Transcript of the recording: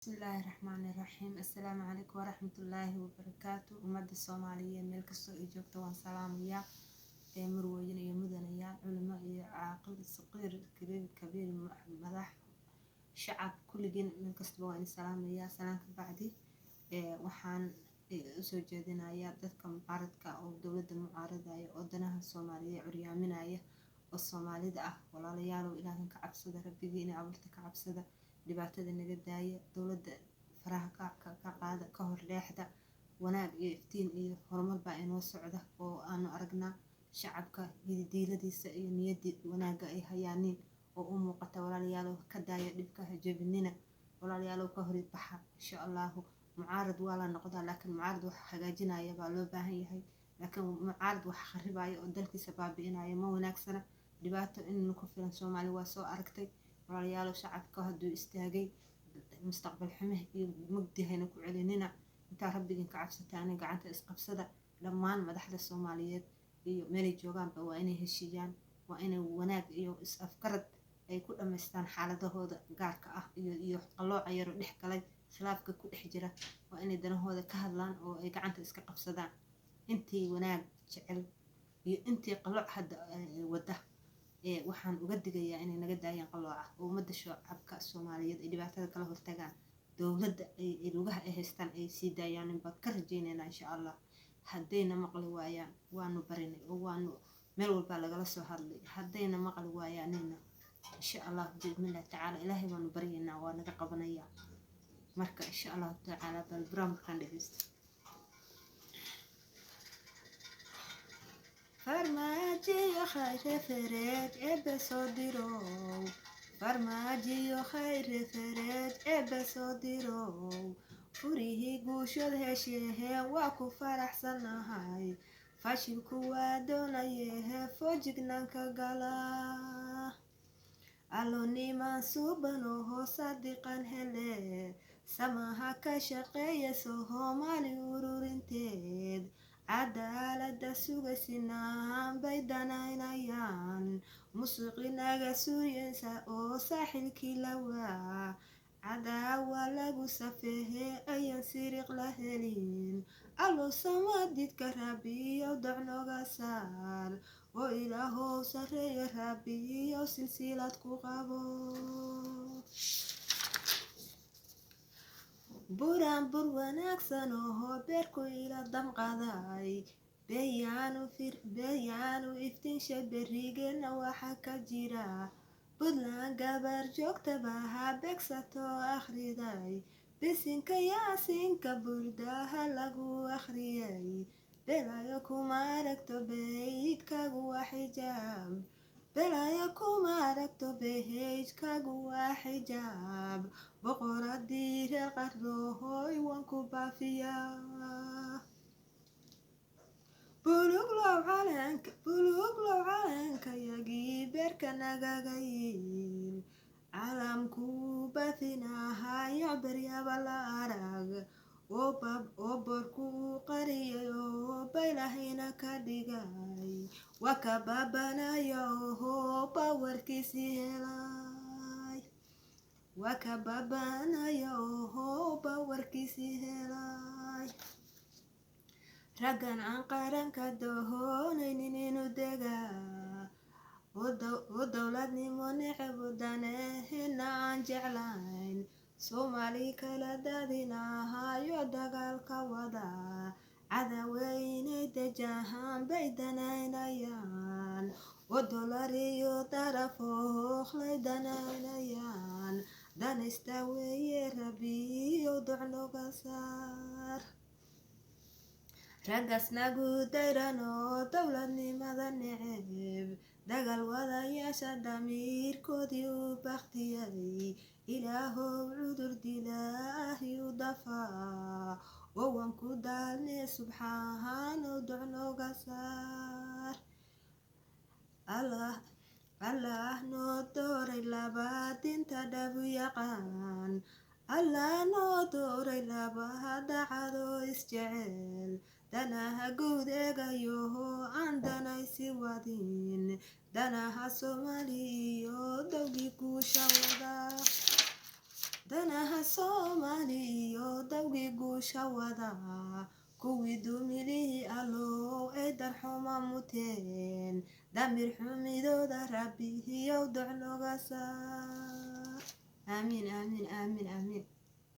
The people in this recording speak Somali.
Bismillaahi Raxmaani Raxiim. Assalaamu calaykum waraxmatullaahi wabarakaatu. Ummadda Soomaaliyeed meel kastoo ay joogto waan salaamayaa, ee marwooyin iyo mudanayaal, culimo iyo caaqil, saqiir, kabiir, kabiir, madax, shacab, kulligiin meel kastaba waan idin salaamayaa. Salaan ka bacdi, waxaan usoo jeedinayaa dadka mucaaradka oo dowladda mucaaradaya oo danaha Soomaaliya curyaaminaya oo Soomaalida ah: walaalayaalow, Ilaahin ka cabsada, rabbigiina abuurta ka cabsada, dhibaatada naga daaya, dowladda faraha ka qaada, ka hor leexda. Wanaag iyo iftiin iyo horumar baa inoo socda oo aanu aragnaa shacabka yididiiladiisa iyo niyadii wanaagga ay hayaaniin oo u muuqata. Walaalayaalow, ka daaya dhibka, ha jebinina. Walaalayaalow, ka hor baxa. Insha Allahu mucaarad waa la noqdaa, laakiin mucaarad wax hagaajinaya baa loo baahan yahay. Laakiin mucaarad wax kharibaya oo dalkiisa baabi'inaya ma wanaagsana. Dhibaato in ku filan Soomaali waa soo aragtay. Walaalayaalow, shacabka hadduu istaagay, mustaqbal xume iyo mugdi hayna ku celinina. Intaa rabbigiin ka cabsataana gacanta isqabsada. Dhammaan madaxda Soomaaliyeed iyo meelay joogaanba waa inay heshiiyaan, waa inay wanaag iyo is-afgarad ay ku dhammaystaan xaaladahooda gaarka ah iyo qalooca yaro dhex galay, khilaafka ku dhex jira. Waa inay danahooda ka hadlaan oo ay gacanta iska qabsadaan. Intii wanaag jecel iyo intii qalooc hadda wadda, waxaan uga digayaa inay naga daayaan qalooca oo ummadda shacabka Soomaaliyeed ay dhibaatada kala hortagaan, dowladda ay lugaha ay haystaan ay sii daayaan baan ka rajaynaynaa, insha Allah. Haddayna maqli waayaan, waanu barinay oo waanu meel walbaa lagala soo hadlay. Haddayna maqli waayaanina, insha Allah biidnillahi tacaala, Ilaahay baanu baryaynaa, waa naga qabanayaa. Marka insha Allahu tacaala bal barnaamijkan dhegeysta. Farmaajiyo khayre fereed Eebbe soo dirow, farmaajiyo khayre fereed Eebbe soo dirow, furihii guushood hesheehe waa ku faraxsanahay. Fashilku waa doonayehe foojignaanka gala. Allo niman suubanoho sadiqan hele, samaha ka shaqeeya Soomaali ururinteed, cadaalada sugasinaan bay danaynayaan. Musuqinaga suryaysa oo saaxilkii lawaa, cadaawa lagu safehe ayaan siriq la helin. Allo samadidka Rabiyow docnoga saar, oo Ilaahow sareeya Rabiyow silsilad ku qabo. Buraan bur wanaagsan oho beerku ila damqaday, beeyaanu iftiinsha berigeenna. Waxa ka jira Puntland gabar joogtaba ha beegsato akhriday, bisinka Yaasinka burdaha lagu akhriyay. Belayo kuma aragto, beydkagu waa xijaab. Belayo kuma aragto, beheydkagu waa xijaab. Boqoradii reer Qardoohoy waan ku baafiyaa. Buluglow calanka, buluglow calanka yagii beerka nagaga yiil, calamku baafinahayo beryaba la arag oo borku uu qariyay oo baylahayna ka dhigay, waa ka baabanayo oo bawarkiisii helay, waa ka baabanayo oo bawarkiisii helay. Raggan aan qaranka doonaynin inuu degaa oo dowladnimo neceb, danahena aan jeclayn, Soomaali kala daadinahayo dagaalka wada, cadaweynay dejahaan bay danaynayaan oo dolar iyo darafooqlay danaynayaan. Danaysta weeye, Rabiyow docnoga saar. Raggaas nagu dayran oo dowladnimada neceb, dagaal wadayaasha damiirkoodii u baktiyay, Ilaahow cudur dilaahi u dafaa oo waan ku daalne, subxaanow docnoga saar. Allah Allah noo dooray laba dinta dhabu yaqaan, Allah noo dooray laba dacado isjecel, danaha guud eegayoho aan danaysi wadin, danaha Soomaali iyo dowgii guusha wada. Danaha Soomaali iyo dawgii guusha wadaa, kuwii dumilihii Allow ee darxuma muteen, damir xumidooda Rabbihiyow doc nooga saar. Aamiin, aamiin, aamiin, aamiin.